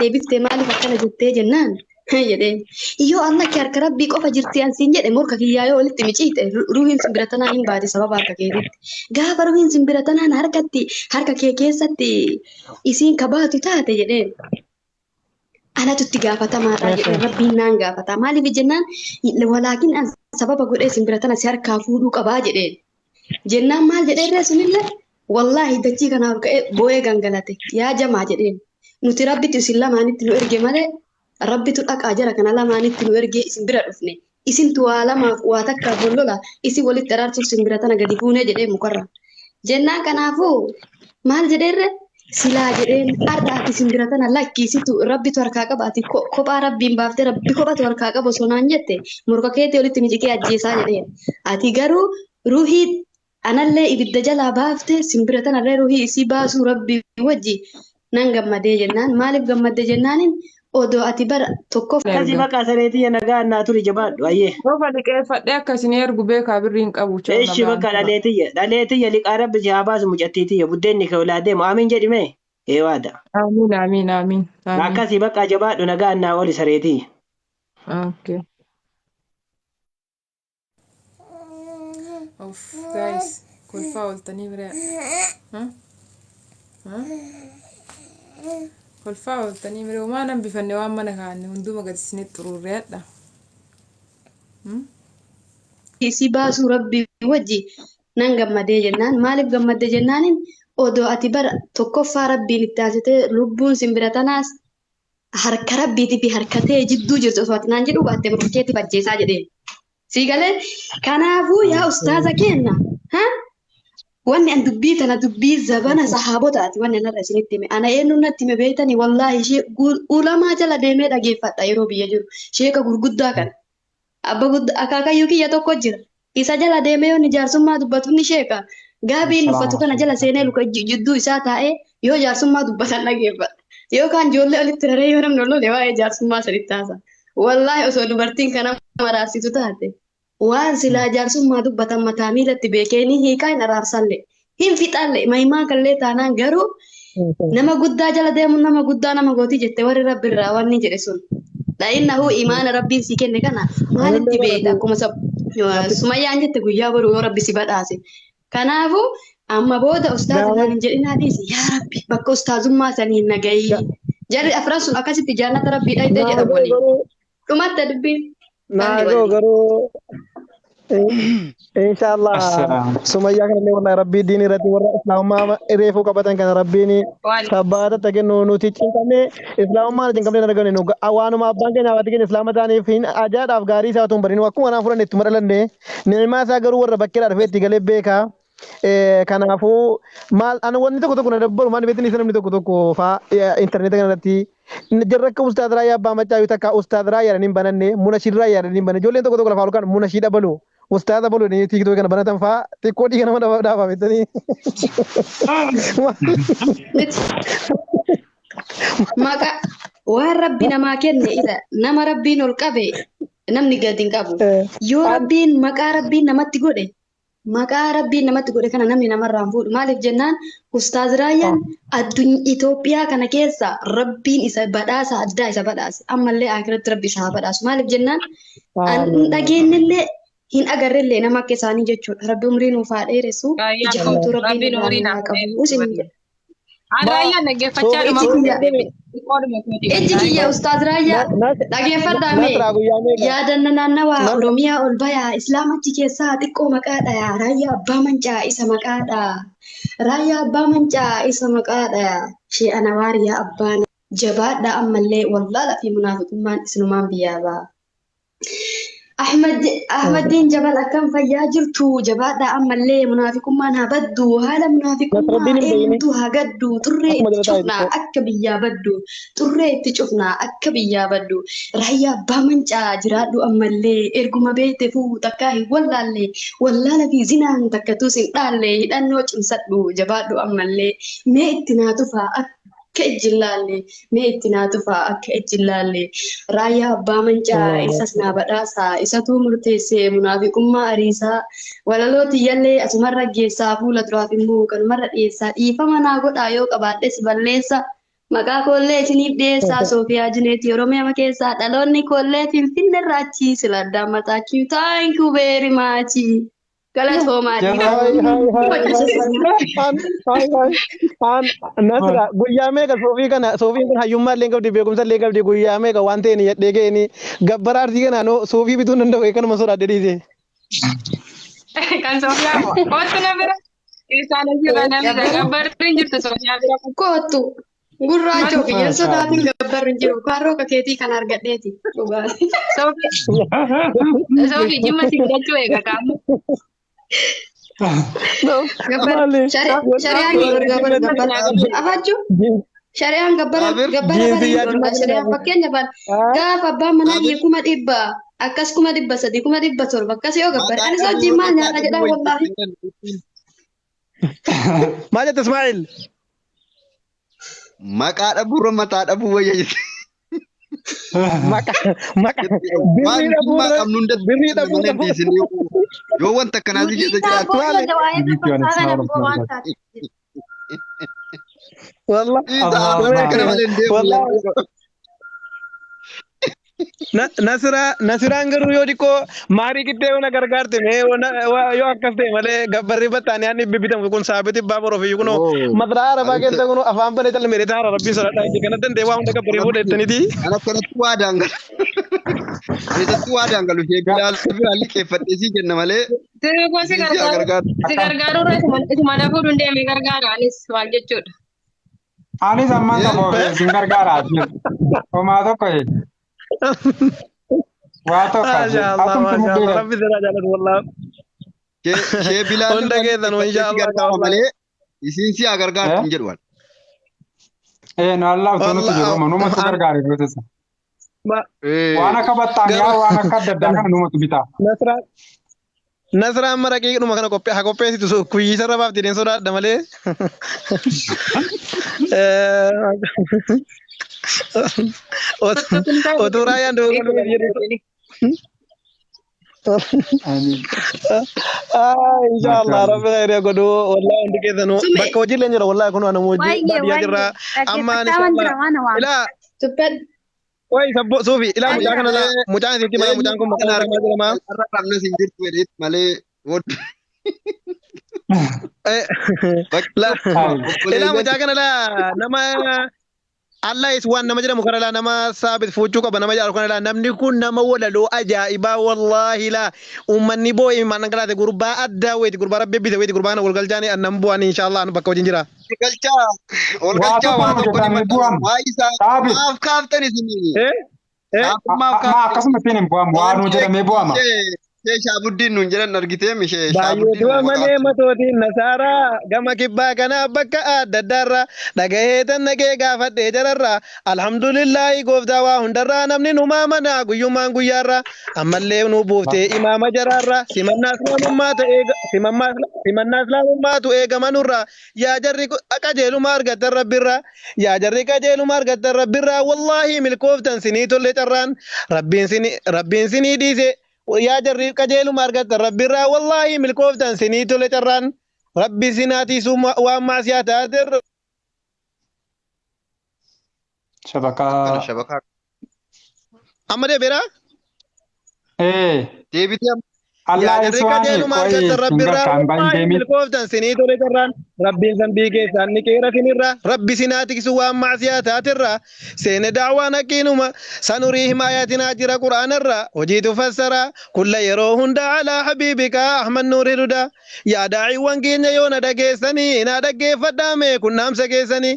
Deebiftee maaliif akkana jettee jennaan jedheen. Yoo Allah kee harka rabbii qofa jirti ansiin jedhe, morka kiyyaa yoo walitti miciite ruhiin simbira tanaa hin baate sababa harka keetitti. Gaafa ruhiin simbira tanaan harkatti harka kee keessatti isiin kabaatu taate jedheen. Anatu itti gaafatamaadha jedheen, rabbiin naan gaafata. Maaliif jennaan, walaakin an sababa godhee simbira tana si harkaa fuudhuu qabaa jedheen. Jennaan maal jedhee sunillee, wallaahi dachii kanaaf ka'ee boo'ee gangalate. Yaa jamaa jedheen. Nuti rabbitu isin lamaanitti nu erge malee, rabbitu dhaqaa jara kana lamaanitti nu ergee isin bira dhufne. Isintu waa lamaaf waa takkaaf wal lola, isin walitti araarsuuf simbira tana gadi fuunee jedhee mukarra. Jennaan kanaafuu maal jedheerre silaa jedheen, har'a ati simbira tana lakki, isitu rabbitu harkaa qaba, ati kophaa rabbiin baaftee rabbi kophatu harkaa qaba osoo naan jette morka keetii walitti mijiqee ajjeesaa jedheen. Ati garuu ruhii anallee ibidda jalaa baaftee simbira tanallee ruhii isii baasuu rabbii wajji nan gammadee jennaan, maaliif gammadde jennaanin, odoo ati bara tokkoff Akkasii bakka sareetii nagaa naa turi, jabaadhu ayyee. Rofa liqeeffadhee akka isin ergu beekaa, birrii hin qabu. Eeshi, bakka dhaleetiyya dhaleetiyya, liqaa rabbi si haa baasu. Mucattiitiyya, buddeenni kee olaa deemu, amiin jedhime ee waada. Amiin, amiin, amiin. Akkasii bakka, jabaadhu, nagaa naa oli sareetiyya. Okay. Of guys, kolfaa ooltanii bira. Kolfaa ooltanii bira, waan hambifanne waan mana kaa'anne hunduma gadi isinitti xuruurree hadha. Isii baasuu rabbii wajji nan gammadee jennaan, maaliif gammadde jennaanin, odoo ati bara tokkoffaa rabbiin itti aansitee lubbuun simbira tanaas harka rabbiitii fi harka ta'e jidduu jirtu osoo ati naan jedhuu baatte morka keetiif ajjeesaa jedheen. Sii galee? Kanaafuu yaa ustaaza kenna, ha? Wanni an dubbii tana dubbii zabana sahaabotaati wanni anarra isinitti hime. Ana eenyuun natti hime beektanii? Wallaahi ishee ulamaa jala deemee dhageeffadha yeroo biyya jiru. Sheeka gurguddaa kana. Abba guddaa akaakayyuu kiyya tokko jira. Isa jala deemee yoo inni jaarsummaa dubbatu, inni sheeka. Gaabii inni uffatu kana jala seenee luka jidduu isaa taa'ee yoo jaarsummaa dubbatan dhageeffadha. Yookaan ijoollee olitti raree yoo namni ol lole waa'ee jaarsummaa sanitti haasa. Wallaahi osoo dubartiin kana maraarsitu taate, waan silaa jaarsummaa dubbatan mataa miilatti beekee ni hiikaa, hin araarsallee. Hin fixallee mahimaa kallee taanaan, garuu nama guddaa jala deemuun nama guddaa nama gootii jette warri rabbi irraa wanni jedhe sun. La'innahu imaana rabbiin sii kenne kana maalitti beekta, akkuma Sumayyaan jette, guyyaa boru yoo rabbi si badhaase. Kanaafuu amma booda ustaaza naan hin jedhinaa, dhiisi, yaa rabbi bakka ustaazummaa saniin nagayii. Jarri afran sun akkasitti jannata rabbii dhayxee jedhan waliin. Dhumatte dubbiin. Naagoo garuu inshallah Sumayyaa kanallee wallahi rabbii diin irratti warra islaamummaa reefuu qabatan kana rabbiin sabbaata kennu. Nuti cinqamnee islaamummaa cinqamnee hin arganne, nu waanuma abbaan keenya hawaati keenya islaama ta'aniif hin ajaadhaaf gaarii isaa otoo hin barin akkuma kanaan fudhanne ittuma dhalanne, ni'imaa isaa garuu warra bakkeedhaa dhufee itti galee beekaa. Kanaafuu maal ana wanni tokko tokko na dabbaru maal beektan, isa namni tokko tokko faa intarneeta kanarratti jarra akka ustaaz Raayyaa Abbaa Maccaa takka ustaaz Raayyaa hin bananne, munashid Raayyaa hin bananne, ijoolleen tokko tokko lafaa ol kan munashid abalu ustaaz abalu ni TikTok kana banatan faa xiqqoo dhiiga nama dhaabaa beektanii. Miti. Maqaa waan rabbi namaa kenne, ila nama rabbiin ol qabe namni gadi hin qabu. Yoo rabbiin maqaa rabbiin namatti godhe, maqaa rabbiin namatti godhe kana namni namarraa hin fuudhu. Maaliif jennaan, Ustaaz Raayyaan addunyaa Itoophiyaa kana keessa rabbiin isa badhaasa addaa isa badhaase. Ammallee akiratti rabbi isa haa badhaasu. Maaliif jennaan, an hin dhageenyellee hin agarrellee nama akka isaanii jechuudha. Rabbi umrii nuuf haa dheeressu. Ija hamtuu rabbiin Rabbiin irraa umurii nu haa naaf qabu. dheeressu. Isin jedha. An Raayyaan dhaggeeffachaa Iji dhuma kiyya xiqqoodhuma kooti. Ijji kiyya Ustaaz Raayyaa dhageeffadhaa mee. Nasraa, guyyaa meeqa? Yaadanna naannawaa Oromiyaa ol bayaa, Islaamachi keessaa xiqqoo maqaadha, Raayyaa Abbaa Mancaa isa maqaadha. Raayyaa Abbaa Mancaa isa maqaadha. Shee Anawaar yaa abbaan jabaadha, ammallee wallaala fi munaafiqummaan isinumaan biyyaa ba'a. Ahmad Ahmadiin Jabal, akkam fayyaa jirtu? Jabaadha, ammallee munaafiqummaan haa baddu, haala munaafiqummaa Nasraddiin hin beeyni. eenyutu haa gaddu, xurree Akkuma itti jala taa'e cufnaa xiqqoo. akka biyyaa baddu, xurree itti cufnaa akka biyyaa baddu. Raayyaa Abbaa Mancaa jiraadhu ammallee, erguma beekte fuu takkaa hin wallaalle, wallaala fi zinaan takkatuus hin dhaalle, hidhannoo cimsadhu, jabaadhu ammallee, mee itti naa tufaa akka ijji hin laalle, mee itti naa tufaa akka ijji hin laalle. Raayyaa Abbaa Mancaa isas naa badhaasa, isatuu murteesse munaafiqummaa ariisaa. Walaloo tiyyallee asumarra geessaa, fuula duraaf immoo kanumarra dhiyeessaa, dhiifama naa godhaa yoo qabaadhes balleessa. Maqaa koollee isiniif dhiyeessaa Soofiyaa Jineeti Oromiyaa keessaa dhaloonni koollee Finfinnee irraa achii sila addaan mataachuu. Thank you very much. Galatoomaa Hai, hai, hai, hai, hai. An, hai, hai. An, Nasra, guyyaa meeqa soofii kana, soofiin kun hayyummaa illee qabdi, beekumsa illee qabdi, guyyaa meeqa waan ta'een yadhee ga'een gabbara arsii kanaa noo soofii bituu hin danda'u kanuma sodaadhe dhiise. Kan Soofiyaa moo? Kottu na bira. Isaan asirra na bira. Gabbarri hin jirtu Soofiyaa bira. Kottu gurraacha ofiyyaan sodaatiin gabbarri hin jiru. Kaarroo kakeetii kan argadheeti. Dhugaa. Soofii jimma si fudhachuu eega kaamu. Gabbar Maali? shari'aan gabbara gabbara afachuu shari'aan gabbara Abir. gabbara Jiinsi bari yaaduma dorga shari'aan fakkeenya baan gaafa abbaan manaa kiyya 300,000 akkas 300,000 700,000 akkas yoo gabbare Maqaa ani isa wajjin dhabuu maal mataa nyaata dhabuu jedhaa wayya wallaahi. Maal jette Ismaa'il? Maqaa dhabuurra mataa dhabuu wayya jette. Maqa maqa Waan birrii dhimma dhabuurra qabnu hundatti birrii malee dhabuurra hin dhiisin yoo wanta akkanaa si keessa Nuti jiraatu. maali? waa'ee dubbachaa kana waan taate. Wallah Dhiisaa wanta akkana malee hin deemu wallah yeroo. Nasira Nasiraan garuu yoo xiqqoo maarii qixxee yoo na gargaarte mee yoo akkas ta'e malee gabbarri battaanii dhibbi bitamu kun saabiti abbaa boroof iyyuu kunoo Oo. madiraa arabaa Ani keessa kunoo afaan banee calme taara rabbiin sodaadhaa itti kana danda'e waa hunda gabbaree fuudha jettaniiti. Ani akkanatti waa daangalu. Ani isatti waa daangalu ishee bilaal biraan liqeeffadhee sii kenna malee Sirbi koo si isiin si haa gargaaru. gargaaru. Si gargaaruu irra isuma na fuudhuun deemee gargaara anis maal jechuudha. Anis ammaan tokko isin gargaara. Homaa tokko waa tokko Maasha Allah atumti maasha Allah muddee rabbi sirraa jaalatu wallah. Ishee bilaal Hunda irraan keessanuu liqeeffadhee si insha Allah gargaara wallah. malee isiin si haa gargaartu hin jedhu. Eh, no Allah utuu nuti jiru Wallah numatu gargaara yeroo tasa. ma- Waan akka battaaniyaa garuu waan akka adda addaa kana numatu bitaa. Nasraan Nasraan maraqii dhuma kana qophee haa qopheessitu kuyyiisa irra baafti jedheen sodaadha malee. Otuu raayyaan dogoggoruu jedhu. Amiin. Inshallah Mashallah. rabbi khairii godhu wallahi hundi keessanuu Sume bakka hojiillee jira wallahi kun anuma hojii Waayee baadiyyaa waayee jirra ammaan dhaggeeffachaa waan inshallah jira waan waan. ilaa dubbadhu. way sabbo suufi ilaa Ani mucaa kana laa mucaan isitti mala mucaan kun maqaan isaa maal jedhama har'a qabnas hin jirtu jedheet malee Eh, bakki la- Ay. ilaa obboleeyyan mucaa kana laa nama Allah is waan nama jedhamu kana laa nama saabit fuuchuu qaba nama jedhamu kana laa namni kun nama walaloo ajaa'ibaa wallaahi laa uummanni boo'e maal dhangalaate gurbaa addaa weeti gurbaa rabbi bite weeti gurbaa kana walgalchaani annan bu'an inshallah anu bakka wajjin jira. ol galchaa ol Waa galchaa tokko waa nama tokko ni jettaan hin maxxansa bu'amu. waa isaa Saabit. maaf kaaftan isinii Eh? Eh? saabit maaf Ma kaaftan akkasuma ittiin hin bu'amu. waan Waanuu jedhamee bu'ama. ishee shaabuddiin nuun jedhan argitee mishee Baay'ee shaabuddiin du'a numa malee maqaa matootiin nasaaraa gama kibbaa kanaa bakka adda addaarraa dhagahee tan nagee gaafadhee jararraa alhamdulillaahi gooftaa waa hundarraa namni numaa manaa guyyummaan guyyaarraa ammallee nu buuftee imaama jaraarraa simannaa islaamummaa ta'ee simannaa islaamummaatu eegamanurraa yaa jarri qajeeluma argattan rabbirraa yaa jarri qajeeluma argattan rabbirraa wallaahi milkooftan sinii tolle carraan rabbiin sinii dhiise yaa jarri qajeeluma argattan rabbirraa wallaahi milkooftan sinii tole carraan rabbi sinaatiisu waan maasiyaa taaterra. kana Shabakaa. shabakaa Amma deebiira. Eh. deebitee Yaa Allah jarri is waani qajeeluma qoyi argattan hin rabbirraa gargaan bahin wallaahi deemin. milkooftan sinii tole carraan rabbiin sanbii keessaan ni qeera sinirra rabbi sinaatiisu waan maasiyaa taaterra seene daawaan haqiinuma sanuriihim ayatinaa jira quraanarra hojiitu fassara kulla yeroo hunda alaa habiibika ahmad nuuri duda yaa daa'iiwwan keenya yoo na dhageessanii na dhaggeeffadhaa mee kun naamsa keessanii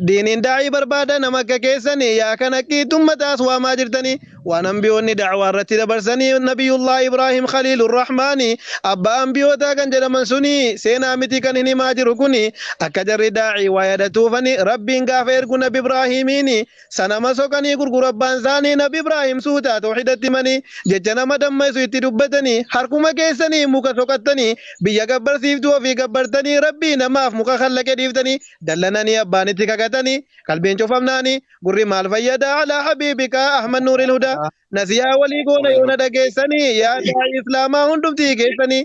diiniin daa'ii barbaada nama akka keessanii yaa kan haqiitummataas waamaa jirtanii waan ambiyoonni dacwaa irratti dabarsanii nabiyullah ibraahim khaliilur rahmaani abbaa ambiyootaa kan jedhaman suni seenaa miti kan hin himaa jiru kuni akka jarri daa'ii waa yaadatuufani rabbiin gaafa ergu nabi ibraahimiini sanama soqanii gurguru abbaan isaanii nabi ibraahim suutaa tawxiidatti himanii jecha nama dammaysu itti dubbatanii harkuma keessanii muka soqattanii biyya gabbarsiiftuu ofii gabbartanii rabbii namaaf muka kallaqe dhiiftanii dallananii abbaanitti kakatanii qalbiin cufamnaanii gurri maal fayyada alaa habiibika ahmad nuuril hudaa. Hudaa. Nasiyaa walii goona yoona dhageessanii yaa daa'ii islaamaa hundumtii keessanii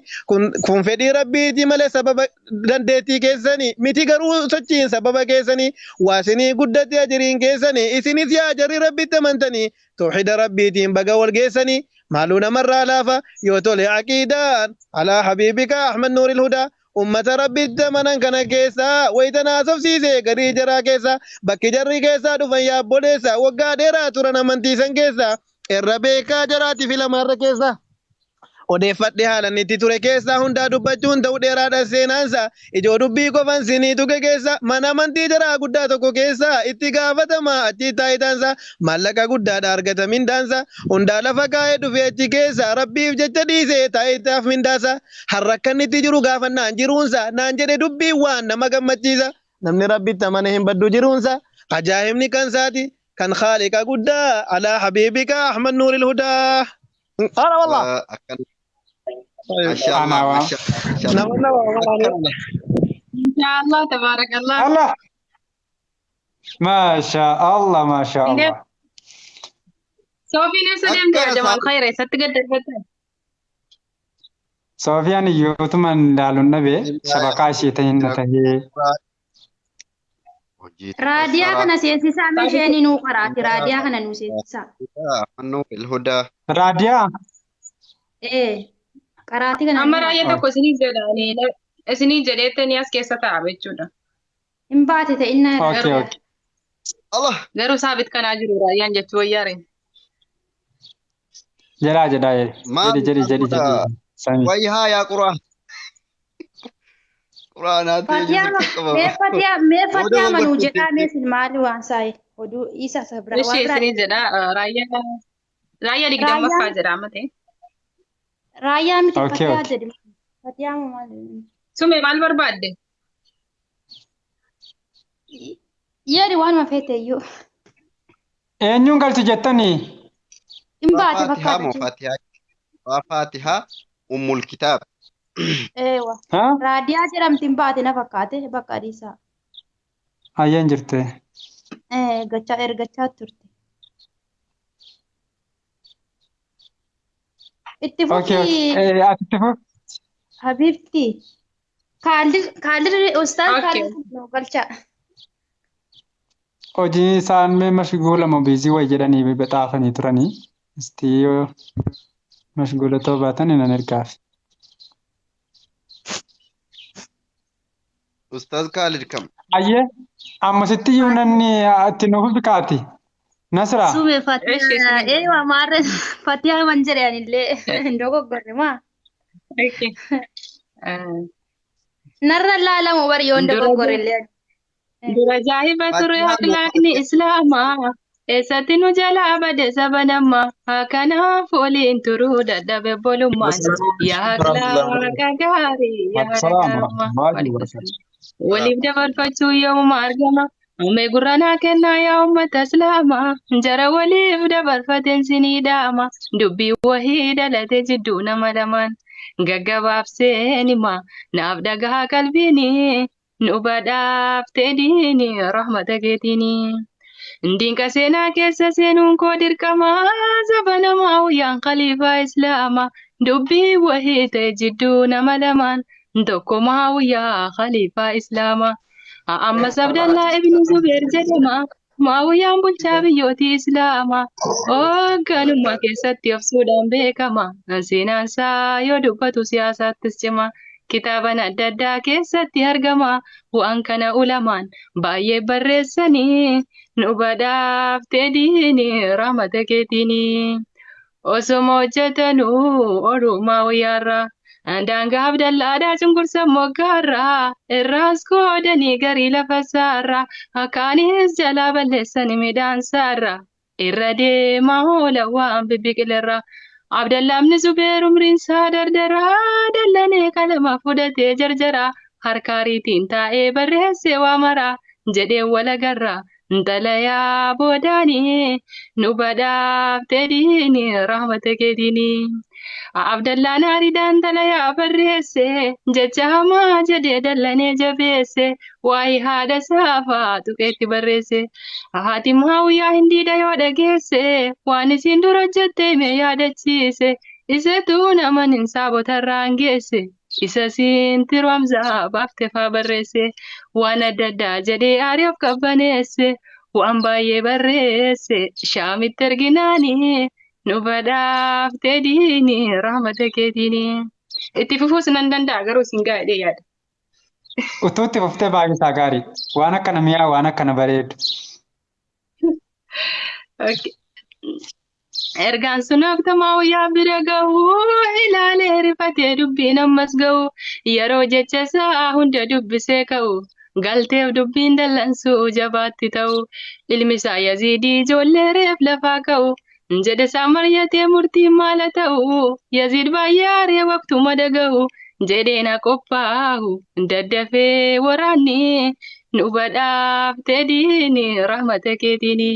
kun fedhii rabbiiti malee sababa dandeettii keessanii miti garuu sochiin sababa keessanii waasinii guddate ajiriin keessanii isinis yaa jarri rabbitti amantanii tawxiida rabbiitiin baga wal geessanii maaluu namarraa laafa yoo tole aqiidaan alaa habiibika Ahmad Nuuril Hudaa. Ummata rabbitti amanan kana keessa wayita naasofsiise garii jaraa keessa bakki jarri keessaa dhufan yaabboleessa waggaa dheeraa turan amantiisan keessa irra beekaa jaraati filamaarra keessa. Odeeffadhe haalan itti ture keessaa hundaa dubbachuun ta'u dheeraadha seenaansa ijoo dubbii qofan sinii tuqe keessa mana amantii jaraa guddaa tokko keessa itti gaafatama achi taayitaansa maallaqa guddaadha argata mindaansa hundaa lafa kaa'ee dhufe achi keessa rabbiif jecha dhiise taayitaaf mindaasa har'a akka inni itti jiru gaafannaan jiruunsa naan jedhe dubbiin waan nama gammachiisa namni rabbitti amane hin baddu jiruunsa ajaa'ibni kan isaati kan khaaliqa guddaa alaa habiibika Ahmad Nuuril Hudaa. Ana wallah. Akkana. Masha Allah, Ana waa. masha Allah, masha Allah. Nama nama Akkana. Inshaallah tabaarakallah. Allah. Maasha Allah, maasha Allah. Soofiin eessa deemte yaa Akkana Jamaal saa. Khayr eessatti gad darbatte? Soofiyaan iyyootumaan ilaaluun dhabe shabakaa ishee ta'in na tahee. Hojii Raadiyaa tokkoffaa. kana seensisaa meesheen nuu qaraati. Raadiyaa kana nuu seensisaa. Ahmad Nuuril Hudaa. Raadiyaa. Ee qaraatii kana Amma nuu raayyaa tokko isinii jedha isinii jedheettanii as keessa taa'a jechuudha. Hin baate ta'inna Okay, Garuu okay. Allah. garuu saabit kanaa jiru raayyaan jechuu wayyaare. Jedhaa jedhaa jedhi. Maal Jedhi jedhi jedhi godha? jedhi. Sami. Wayyaa haa yaa Quraan. Quraanaatti Fatiyaa eenyu qabama. mee fatiyaa mee Booda fatiyaa wal manuu gochuuf jedhaa mee deemti. sin maali waan saayi oduu isa isa bira waan Ishee biraa isinii jedha raayyaa raayyaa digdammaffaa raayyaan jedha amma ta'e. raayyaa miti Okay, fatiyaa okay. jedhi fatiyaa moo maali Sume maal barbaadde? Yeeri waanuma feete iyyuu Eenyuun galchi jettanii? hin baate Faatihaa fakkaata moo jechuudha. Faatihaa? Faatihaa Ummul Kitaab. Eewa Ha? raadiyaa jedhamti hin baate na fakkaate bakka adiisaa Ayyaan jirte. gachaa ergachaa turte. Itti Okay, okay. fufi Ati fufi. Habibti kaalli kaalli ustaaz Okay. kaalli nu galchaa. Hojii isaan mee mashguula moo biizii wayi jedhanii bexaafanii turanii. Istii yoo mashguula ta'uu baatan nan ergaaf. Ustaaz Kaalid kam? Ayyee ammasitti iyyuu namni itti nuuf bikaati. Nasra. Sume Ishee fatiyaa isinii jedha. eewa maarre fatiyaa man jedhe anillee hin dogoggorre maa. Okay. Narra laalamu bari yoon Dura dogoggorre illee. dura jaahiba ture Faatihaa moo akhlaaqni islaamaa. Eessatti nu jalaa bade saba namaa. Kanaaf waliin turuu dadhabe bolummaan. Yaa akhlaaqa gaarii yaa Assalamu gaarummaa. warahmatullahi Waalaikum wabarakatuh. salaam. Waliif dabarfachuu yoomuma argama. Ummee gurranaa kennaa yaa uummata islaamaa. Jara waliif dabarfateen sinii dhaama. Dubbii wahii dhalate jidduu nama lamaan. Gaggabaabseen himaa naaf dhagaa qalbiini. Nu badhaaftee diini rahmata keetiini. Dinqa seenaa keessa seenuun koo dirqama. Saba namaa guyyaan khaliifaa islaamaa. Dubbii wahii ta'e jidduu nama lamaan. Tokkomaa guyyaa khaliifaa islaamaa. Ammas Abdallaa ibnu Zubeer jedhama. Maawuyyaan bulchaa biyyootii Islaamaa. Hoogganummaa keessatti obsuudhaan beekama. Seenaan isaa yoo dubbatu siyaasaattis cima. Kitaaban adda addaa keessatti argama. Waan kana ulamaan baay'ee barreessanii nu badhaaftee diini rahmata keetiini. Osoma hojjetanuu orumaa wayyaarraa. Daangaa Abdallaadhaa cunqursan moggaarraa. Irraas qoodanii garii lafa isaarraa. Akkaanis jalaa balleessan midhaan isaarraa. Irra deemaa oola waan bibbiqilarraa. Abdallaamni Zubeer umriin isaa dardaraa. Dallanee qalama fudhatee jarjaraa. Harka ariitiin taa'ee barreessee waa maraa. Jedhee walagarraa. Xalayaa boodaanii nu badhaaftee diini rahmata keetiini. Abdallaan Haaridaan xalayaa barreesse jecha hamaa jedhee dallanee jabeesse waa'ee haadha saafaa tuqeetti barreesse. Haati Muhaawiyyaa hindiidha yoo dhageesse waan isiin dura hojjette himee yaadachiise isatu naman hin saabotarraan geesse. Isa siin tirwamzaa baaftee faa barreesse waan adda addaa jedhee aarii of qabbaneesse waan baay'ee barreesse shaamitti erginaanii nu badhaaftee diini rahmata keetiini. Itti fufuus nan danda'a garuu isin gaa'edhee yaada. Utuu itti fuftee baay'ee isaa gaarii. Waan akkana mi'aa waan akkana bareedu. Okay. Ergaan sun aktamaa wayyaa bira gahu ilaalee rifatee dubbiin ammas gahu yeroo jecha isaa hunda dubbisee ka'u galteef dubbiin dallansuu jabaatti ta'u ilmi isaa Yaziidii ijoollee reef lafaa ka'u jedhe isaa maryatee murtiin maala ta'u Yaziid baay'ee aaree waqtuma dhaga'u jedhee na qophaa'u daddafee waraanni nu badhaaftee diini rahmata keetiini.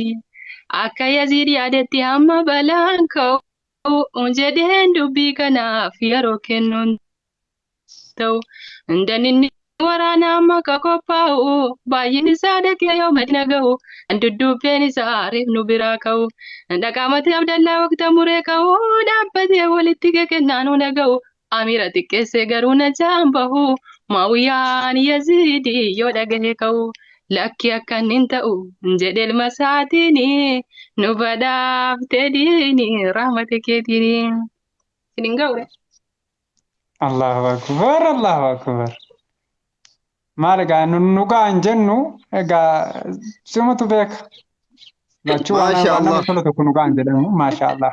Akka Yaziid yaadetti hamma balaan ka'u jedheen dubbii kanaaf yeroo kennuun ta'u. Daninni waraana amma akka qophaa'u baay'een isaa dhaqee yoo madina ga'u dudduubbeen isaa reef nu biraa ka'u. Dhaqaamatee Abdallaa waqta muree ka'u dhaabbatee walitti kekennaan na ga'u. Amira xiqqeessee garuu na jaan bahu Maawiyaan Yaziidii yoo dhagahe ka'u. Lakki akka inni hin ta'u jedhe ilma isaatiin nu badhaaftee diini rahmata keetiin. Isin hin ga'u. Allahu akbar Allahu akbar. Maal egaa nu ga'a hin jennu egaa sumatu beeka. Lachuu waan Maasha waan nama Allah. tolu tokko nu ga'a hin jedhamu maasha Allah.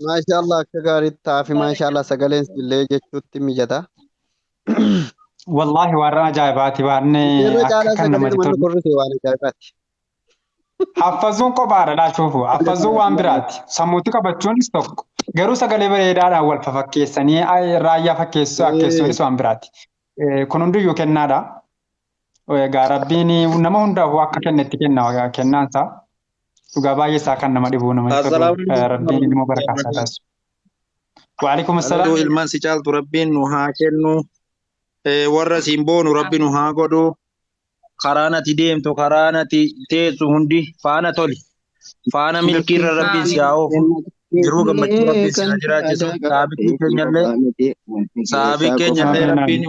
Maasha Allah akka gaariitti taafi maasha Allah sagaleen illee jechuutti mijata. Wallaahi warra ajaa'ibaati waan Irra akka caalaa kan sagalee namatti manni tolu. korrise waan ajaa'ibaati. Haffazuun kophaadha laachuufu. Haffazuun waan biraati. Sammuutti qabachuunis tokko. Garuu sagalee bareedaadhaan wal fafakkeessanii raayyaa fakkeessuu akkeessuunis waan biraati. Kun hundiyyuu kennaadha. Egaa Rabbiin nama hundaafuu akka kennetti kenna kennaansaa. Dhugaa baay'ee isaa kan nama dhibu namatti tolu. Assalaamu alaikum Rabbiin immoo barakaa isaa taasisu. Waalaikum Dhaltuu salaam. ilmaan si caaltu rabbiin nu haa kennu. Warra siin boonu rabbi nu haa godhu. Karaan ati deemtu karaan ati teessu hundi faana toli. Faana milkiirra rabbiin si haa oofu. Jiruu gammachuu rabbiin si haa jiraachisu. Saabiqii keenyallee Amiin rabbiin amiin.